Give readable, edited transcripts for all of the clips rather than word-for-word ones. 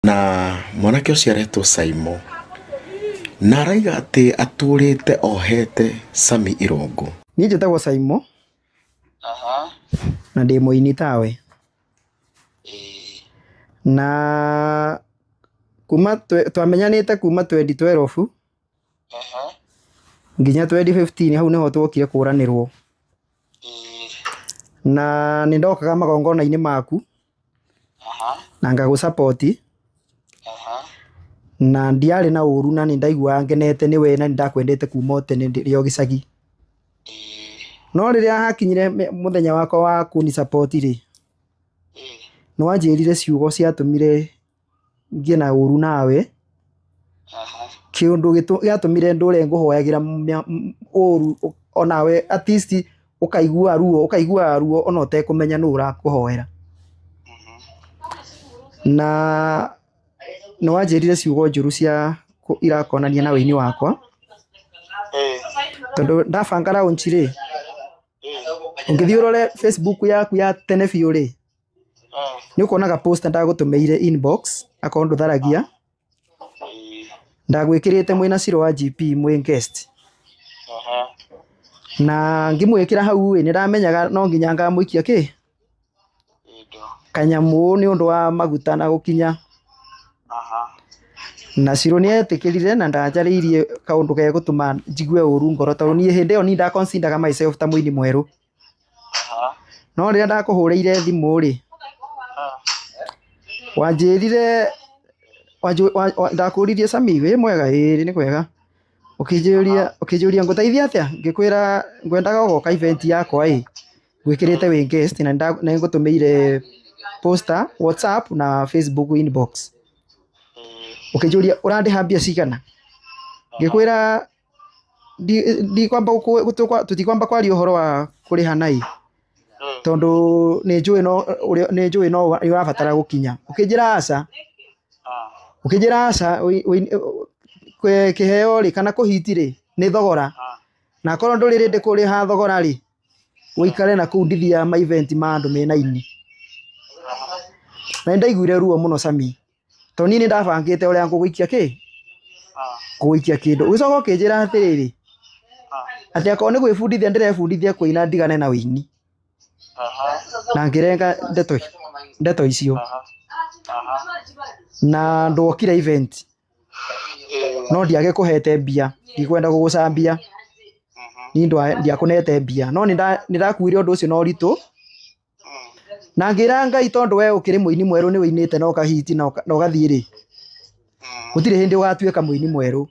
Na mwanake ũcio aretwo Saimo na araiga atĩ atũrĩte ohete Sami Irũngũ. Niĩ njĩtagwo Saimo na ndĩ mũini tawe. Na kuma twamenyanĩte kuma 2012 nginya 2015 hau nĩho twokire kũranĩrwo. Na nĩ ndokaga magongona-inĩ maku na ngagũ support na ndiarĩ na ũru na nĩ ndaiguaga ngenete nĩwe na nĩ ndakwendete kuma o tene ndĩ o gĩcagi. No rĩrĩa hakinyire mũthenya wakwa wa kũni support rĩ, nĩ wanjĩrire ciugo ciatũmire ngĩe na ũru nawe. Kĩũndũ gĩatũmire ndũre ngũhoyagĩra ũru onawe at least ũkaigua ruo, ũkaigua ruo ona ũtekũmenya nũ ũrakũhoera. Na nĩ wanjĩrire ciugo njũru cia irakonania na wĩini wakwa. Tondũ ndabanga launch rĩ, ũngĩthiĩ ũrore Facebook yaku ya tene biũ rĩ, nĩ ũkuonaga post ndagũtũmĩire inbox akorwo ndũtharagia. Ndagwĩkĩrĩte mwĩna Ciro wa GP mwĩ guest. Na ngĩmwĩkĩra hau ĩ, nĩ ndamenyaga no nginya ngamũikia kĩ kanyamũ nĩ ũndũ wa maguta na gũkinya. Na Ciro nĩ etĩkĩrire na ndanjarĩirie kaũndũ gegũtũma njigue ũru ngoro tondũ niĩ hĩndĩ ĩyo niĩ ndaconsideraga myself ta mũini mwerũ. No rĩrĩa ndakũhũrĩire thimũ rĩ, wanjĩrire ndakũririe Sami wĩ mwega? Ĩĩ nĩ kwega. Ũkĩnjũria ngũteithia atĩa? Ngĩkwĩra ngwendaga ũgoka event yakwa ĩ, ngwĩkĩrĩte wĩ guest na nĩ ngũtũmĩire poster WhatsApp na Facebook inbox. Ũkĩnjũria ũrandĩha mbia cigana? Ngĩkwĩra ndikwamba tũtikwamba kwaria ũhoro wa kũrĩhana ĩ, tondũ nĩ njũĩ no nĩ njũĩ no ũrabatara gũkinya. Ũkĩnjĩra aca. Ũkĩnjĩra aca, kĩheo rĩ kana kũhiti rĩ nĩ thogora, na akorwo ndũrĩ ready kũrĩha thogora rĩ, ũikare na kũu ndithiaga ma event ma andũ mena ini. Na nĩ ndaiguire ruo mũno Sami, tondũ niĩ nĩ ndabangĩte ũrĩa ngũgũikia kĩ, ngũgũikia kĩndũ. Ũgĩcoka ũkĩnjĩra atĩrĩrĩ, atĩ akorwo nĩ gwĩbundithia ndĩrebundithia kũina ndigane na wĩini. Na ngĩrenga ndeto icio. Na ndwokire event no ndiagĩkũhete mbia, ndikwenda gũgũcambia, niĩ ndiakũnete mbia, no nĩ ndakuire ũndũ ũcio na ũritũ. Na ngĩra Ngai tondũ we ũkĩrĩ mũini mwerũ nĩ wĩinĩte na ũkahiti na ũgathiĩ rĩ, gũtirĩ hĩndĩ ũgatuĩka mũini mwerũ.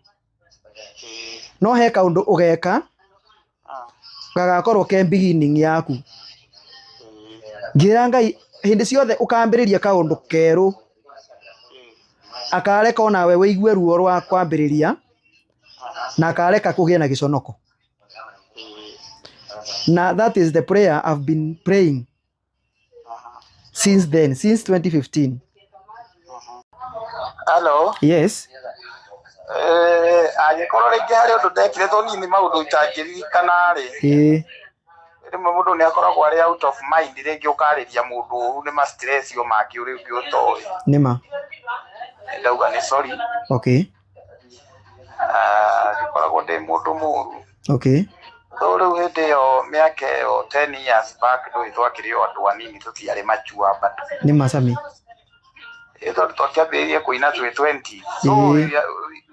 No he kaũndũ ũgeka gagakorwo ke beginning yaku. Ngĩra Ngai hĩndĩ ciothe ũkambĩrĩria kaũndũ kerũ, akareka onawe wĩigue ruo rwa kwambĩrĩria na akareka kũgĩe na gĩconoko. Na that is the prayer I've been praying since then, since 2015. Hello. Yes. Angĩkorwo rĩngĩ harĩ ũndũ ndekire tondũ niĩ nĩ maũndũ itangĩririkana rĩ, rĩmwe mũndũ nĩ akoragwo arĩ out of mind, rĩngĩ ũkarĩria mũndũ ũru nĩ ma stress o mangĩ ũrĩa ũngĩ ũtoĩ. Nĩma. Ndauga nĩ sorry. Ndikoragwo ndĩ mũndũ mũru. So rĩu hĩndĩ ĩyo mĩaka ĩyo 10 years back ndũĩ twakĩrĩ o andũ anini tũtiarĩ mature bado. Nĩma Sami. Ĩ tondũ twakĩambĩrĩirie kũina twĩ 20. So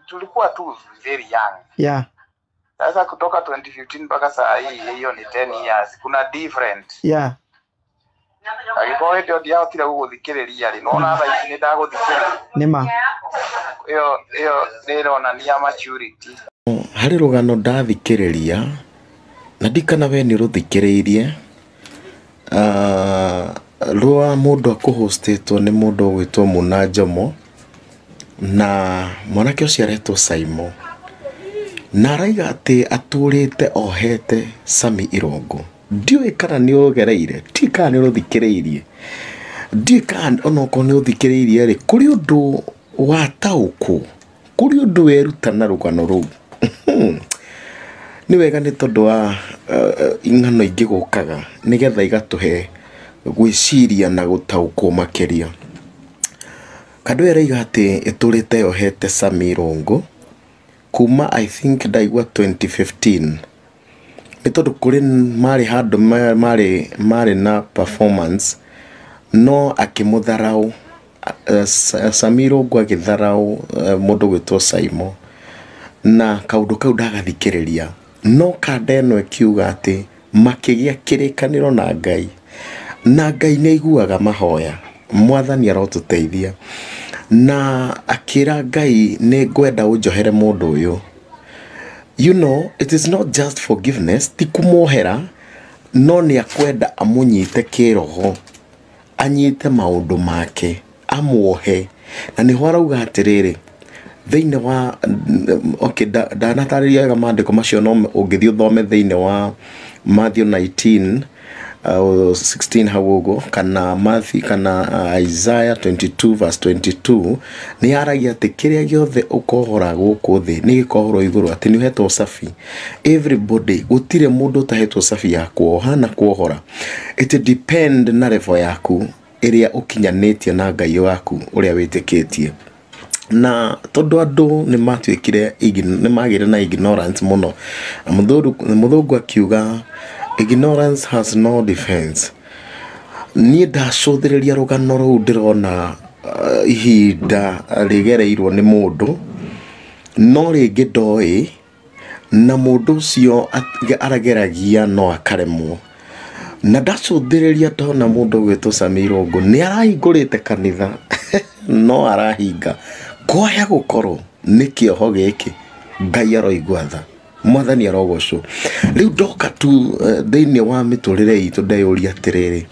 tulikuwa tu very young. Sasa kutoka 2015 mpaka saa hii hiyo ni 10 years. Kuna different. Angĩkorwo hĩndĩ ĩyo ndiahotire gũgũthikĩrĩria rĩ, nĩwona thaa ici nĩ ndagũthikĩrĩria. Nĩma. Ĩyo nĩ ĩronania maturity. Harĩ rũgano ndathikĩrĩria na ndikana we nĩ ũrũthikĩrĩirie, rwa mũndũ akũhostĩtwo nĩ mũndũ ũgwĩtwo Muna Njomo, na mwanake ũcio aretwo Saimo na araiga atĩ atũrĩte ohete Sami Irũngũ. Ndiũĩ kana nĩ ũgereire, ndiũĩ kana nĩ ũrũthikĩrĩirie, ndiũĩ kana onokorwo nĩ ũthikĩrĩirie rĩ, kũrĩ ũndũ wataũkwo, kũrĩ ũndũ weruta na rũgano rũu. Nĩ wega nĩ tondũ wa ing'ano ingĩ gũkaga nĩgetha igatũhe gwĩciria na gũtaũkwo makĩria. Kando ĩyo ĩraiga atĩ ĩtũrĩte yohete Sammy Irũngũ kuma I think ndaigua 2015, nĩ tondũ kũrĩ marĩ handũ marĩ na performance no akĩmũtharau. Sammy Irũngũ agĩtharau mũndũ gwĩtwo Saimo na kaũndũ kau ndagathikĩrĩria, no kanda ĩno ĩkiuga atĩ makĩgĩa kĩrĩkanĩro na Ngai, na Ngai nĩ aiguaga mahoya. Mwathani arotũteithia. Na akĩra Ngai, nĩ ngwenda ũnjohere mũndũ ũyũ. You know, it is not just forgiveness, ti kũmuohera, no nĩ akwenda amũnyite kĩroho, anyite maũndũ make, amuohe. Na nĩho arauga atĩrĩrĩ, thĩinĩ wa okay, ndanatarĩria wega maandĩko macio, no ũngĩthiĩ ũthome thĩinĩ wa Matthew 19 16 hau ũguo, kana Matthew kana Isaiah 22 verse 22, nĩ yaragia atĩ kĩrĩa gĩothe ũkohora gũkũ thĩ nĩ gĩkohorwo igũrũ, atĩ nĩ ũhetwo cabi. Everybody, gũtirĩ mũndũ ũtahetwo cabi ya kuoha na kuohora. It depend na level yaku ĩrĩa ũkinyanĩtie na Ngai waku ũrĩa wĩtĩkĩtie. Na tondũ andũ nĩ matuĩkire nĩ magĩire na ignorance mũno, na mũthũngũ akiuga ignorance has no defense. Niĩ ndacũthĩrĩria rũgano rũu ndĩrona ihinda rĩgereirwo nĩ mũndũ, no rĩngĩ ndoĩ, na mũndũ ũcio arageragia no akaremwo. Na ndacũthĩrĩria ndona mũndũ ũgwĩtwo Sammy Irũngũ nĩ arahingũrĩte kanitha no arahinga. Kwaya gũkorwo nĩ kĩoho gĩkĩ, Ngai aroigua tha, Mwathani arogocwo. Rĩu ndoka tu thĩinĩ wa mĩtũrĩre itũ ndeyũria atĩrĩrĩ,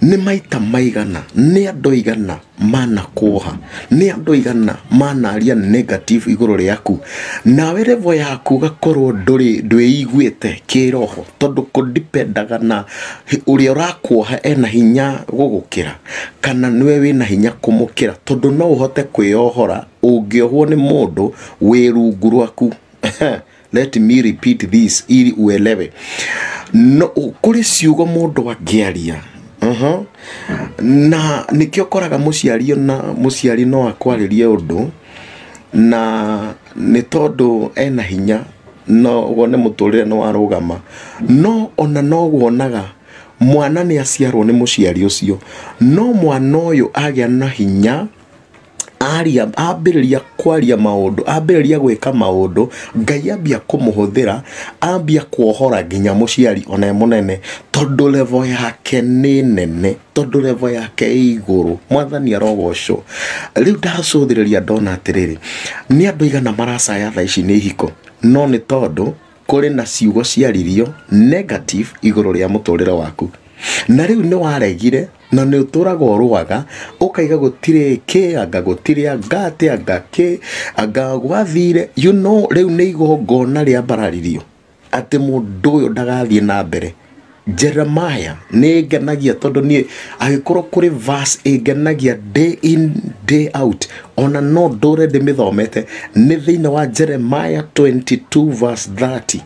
nĩ maita maigana, nĩ andũ aigana manakuoha, nĩ andũ aigana manaria negative igũrũ rĩaku, nawe level yaku ũgakorwo ndũrĩ ndwĩiguĩte kĩroho, tondũ kũdipendaga na ũrĩa ũrakuoha ena hinya gũgũkĩra kana nĩwe wĩna hinya kũmũkĩra, tondũ no ũhote kwĩyohora ũngĩohwo nĩ mũndũ wĩ rungu rwaku. Let me repeat this ili uelewe. No kũrĩ ciugo mũndũ angĩaria, na nĩkĩo ũkoraga mũciari na mũciari no akwarĩrie ũndũ, na nĩ tondũ ena hinya no wone mũtũrĩre nĩ warũgama. No ona no wonaga mwana nĩ aciarwo nĩ mũciari ũcio, no mwana ũyũ agĩa na hinya, aria ambĩrĩria kwaria maũndũ, ambĩrĩria gwĩka maũndũ, Ngai ambia kũmũhũthĩra, ambia kuohora nginya mũciari ona e mũnene, tondũ level yake nĩ nene, tondũ level yake ĩ igũrũ. Mwathani arogocwo. Rĩu ndacũthĩrĩria ndona atĩrĩrĩ, nĩ andũ aigana maracaya thaa ici nĩ ihiko, no nĩ tondũ kũrĩ na ciugo ciaririo negative igũrũ rĩa mũtũrĩre waku, na rĩu nĩ waregire na nĩ ũtũraga ũrũaga ũkaiga gũtirĩ kĩ, anga gũtirĩ, anga atĩ, anga kĩ, anga gwathire, you know. Rĩu nĩ igongona rĩambararirio atĩ mũndũ ũyũ ndagathiĩ na mbere. Jeremiah nĩ ngenagia tondũ niĩ angĩkorwo kũrĩ verse ĩngenagia day in day out, ona no ndũre ndĩmĩthomete, nĩ thĩinĩ wa Jeremiah 22 verse 30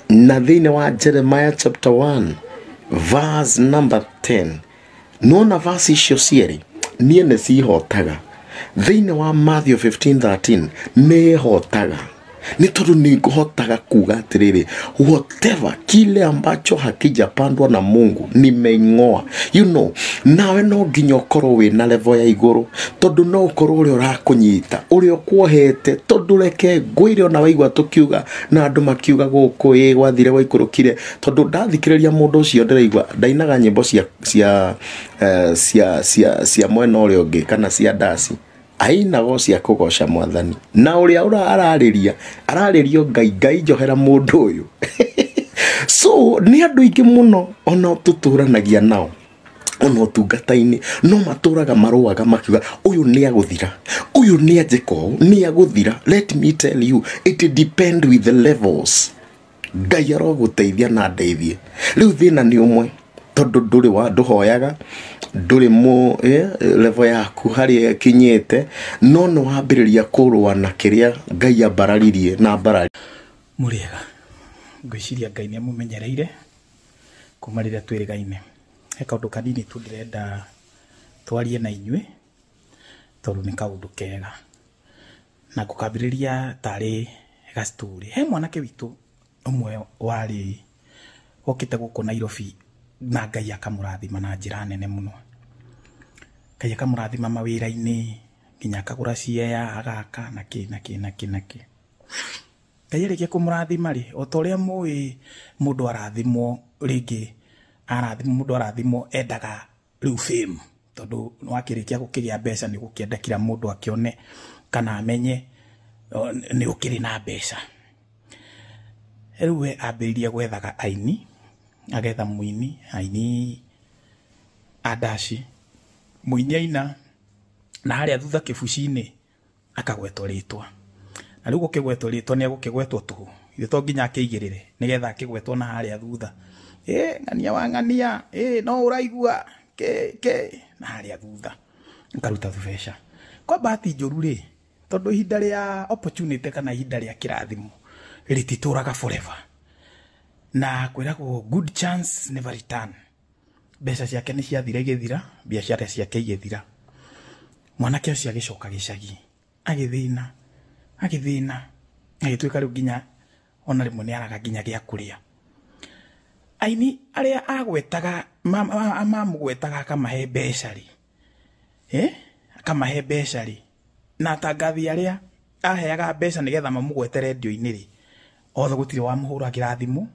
na thĩinĩ wa Jeremiah chapter 1 verse number 10. Nona verse icio cierĩ niĩ nĩ cihotaga. Thĩinĩ wa Matthew 15:13 nĩ hotaga, nĩ tondũ nĩ ngũhotaga kuga atĩrĩrĩ, whatever kile ambacho hakijapandwa na Mungu nimeing'oa. You know, nawe no nginya ũkorwo wĩna level ya igũrũ, tondũ no ũkorwo ũrĩa ũrakũnyita, ũrĩa ũkuohete, tondũ reke ngwĩre, ona waigua tũkiuga na andũ makiuga gũkũ ĩ gwathire gwaikũrũkire, tondũ ndathikĩrĩria mũndũ ũcio ndĩraigua ndainaga nyĩmbo cia mwena ũrĩa ũngĩ kana cia ndaci, ainago cia kũgoca Mwathani, na ũrĩa ararĩria ararĩrio Ngai, Ngai njohera mũndũ ũyũ. So nĩ andũ aingĩ mũno ona tũtũranagia nao ona ũtungata-inĩ, no matũraga marũaga makiuga ũyũ nĩ agũthira, ũyũ nĩ anjĩka ũũ, nĩ agũthira. Let me tell you, it depend with the levels. Ngai arogũteithia na ndeithie. Rĩu thĩna nĩ ũmwe, tondũ ndũrĩ wa ndũhoyaga, ndũrĩ mũ level yaku harĩa ĩkinyĩte, no nĩ wambĩrĩria kũrũa na kĩrĩa Ngai ambararirie na mbarari. Mũrĩega, ngwĩciria Ngai nĩ amũmenyereire kuma rĩrĩa twĩrĩgaine. He kaũndũ kanini tu ndĩrenda twarie na inyuĩ. Tondũ nĩ kaũndũ kega. Na ngũkambĩrĩria tarĩ ga story. He mwanake witũ ũmwe warĩ okĩte gũkũ Nairobi na Ngai akamũrathima na njĩra nene mũno. Ngai akamũrathima mawĩra-inĩ, nginya akagũra ciea, agaka na kĩ na kĩ na kĩ na kĩ. Ngai arĩkia kũmũrathima rĩ, o ta ũrĩa mũĩ mũndũ arathimwo rĩngĩ, arathimwo mũndũ arathimwo endaga rĩu fame, tondũ wakĩrĩkia gũkĩgĩa mbeca nĩ ũgũkĩenda kila mũndũ akĩone kana amenye nĩ ũkĩrĩ na mbeca. Rĩu we ambĩrĩirie gwethaga aini, agetha mũini, aini a ndaci, mũini aina, na harĩa thutha kĩbuci-inĩ akagwetwo rĩtwa. Na rĩu gũkĩgwetwo rĩtwa nĩ egũkĩgwetwo tũhũ, ithe to nginya akĩigĩrĩre nĩgetha akĩgwetwo na harĩa thutha. Ng'ania wa ng'ania, no ũraigua ke na harĩa thutha nkaruta thubeca. Kwa bahati njũru rĩ, tondũ ihinda rĩa opportunity kana ihinda rĩa kĩrathimo rĩtitũraga forever, na kwĩragwo good chance never return. Mbeca ciake nĩ ciathira igĩthira, biacara ciake igĩthira. Mwanake ũcio agĩcoka gĩcagi, agĩthĩna, agĩthĩna, agĩtuĩka rĩu nginya ona rĩmwe nĩ araga nginya gĩa kũrĩa. Aini arĩa agwetaga mamũgwetaga akamahe mbeca rĩ, akamahe mbeca rĩ, na atangathi arĩa aheaga mbeca nĩgetha mamũgwete rendio-inĩ rĩ, othe gũtirĩ wamũhũragĩra thimũ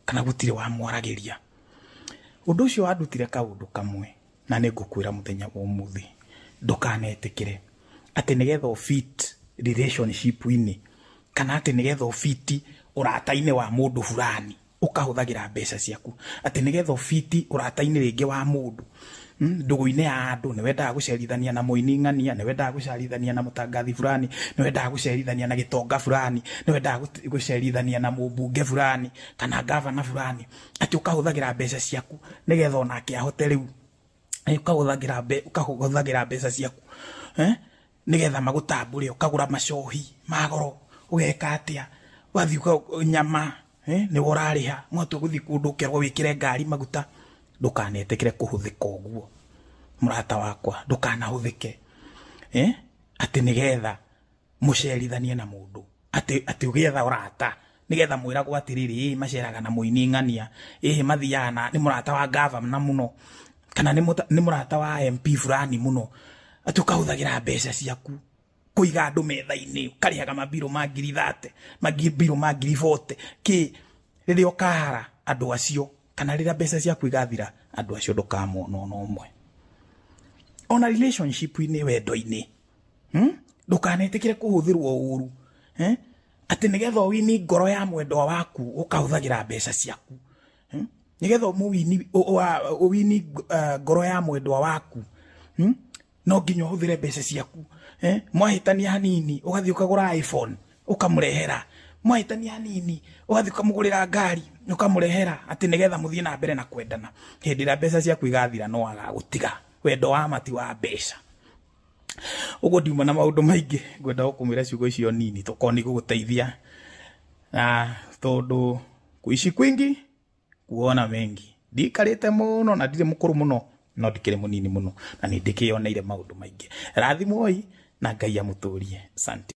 kana gũtirĩ wamwaragĩria. Ũndũ ũcio wandutire kaũndũ kamwe, na nĩ ngũkwĩra mũthenya wa ũmũthĩ, ndũkanetĩkĩre atĩ nĩgetha ũfit relationship-inĩ kana atĩ nĩgetha ũfiti ũrata-inĩ wa mũndũ fulani ũkahũthagĩra mbeca ciaku, atĩ nĩgetha ũfiti ũrata-inĩ rĩngĩ wa mũndũ, ndũgũ-inĩ ya andũ, nĩ wendaga gũcerithania na mũini ng'ania, nĩ wendaga gũcerithania na mũtangathi fulani, nĩ wendaga gũcerithania na gĩtonga fulani, nĩ wendaga gũcerithania na mũmbunge fulani kana gavana fulani, atĩ ũkahũthagĩra mbeca ciaku nĩgetha onake ahote rĩu, ũkahũthagĩra mbeca ciaku nĩgetha magũtambũre, ũkagũra macohi ma goro, ũgeka atĩa, ũgathiĩ nyama, nĩwe ũrarĩha, mwatua gũthiĩ kũndũ ũkerwo wĩkĩre ngari maguta. Ndũkanetĩkĩre kũhũthĩka ũguo, mũrata wakwa, ndũkanahũthĩke atĩ nĩgetha mũcerithanie na mũndũ, atĩ ũgĩetha ũrata nĩgetha mwĩragwo atĩrĩrĩ, maceraga na mũini ng'ania, mathiaga na nĩ mũrata wa gavana mũno kana nĩ mũrata wa MP fulani mũno, atĩ ũkahũthagĩra mbeca ciaku kũiga andũ metha-inĩ, ũkarĩhaga mabiro ma ngiri 30, mabiro ma ngiri 40, kĩ rĩrĩa ũkahara andũ acio kana rĩrĩa mbeca ciaku igathira, andũ acio ndũkamona ona ũmwe. Ona relationship-inĩ, wendo-inĩ, ndũkanetĩkĩre kũhũthĩrwo ũru, atĩ nĩgetha ũwini ngoro ya mwendwa waku ũkahũthagĩra mbeca ciaku, nĩgetha ũwini ngoro ya mwendwa waku, no nginya ũhũthĩre mbeca ciaku. Mwahĩtania hanini ũgathiĩ ũkagũra iPhone ũkamũrehera, mwahĩtania hanini ũgathiĩ ũkamũgũrĩra ngari ũkamũrehera, atĩ nĩgetha mũthiĩ na mbere na kwendana. Hĩndĩ ĩrĩa mbeca ciaku igathira no agagũtiga. Wendo wa ma ti wa mbeca. Ũguo ndiuma na maũndũ maingĩ, ngwenda gũkũmwĩra ciugo icio nini tokorwo nĩ igũgũteithia, na tondũ kuishi kwingi kuona mengi. Ndiikarĩte mũno na ndirĩ mũkũrũ mũno, no ndikĩrĩ mũnini mũno, na nĩ ndĩkĩyoneire maũndũ maingĩ. Rathimwoi na Ngai amũtũrie. Asante.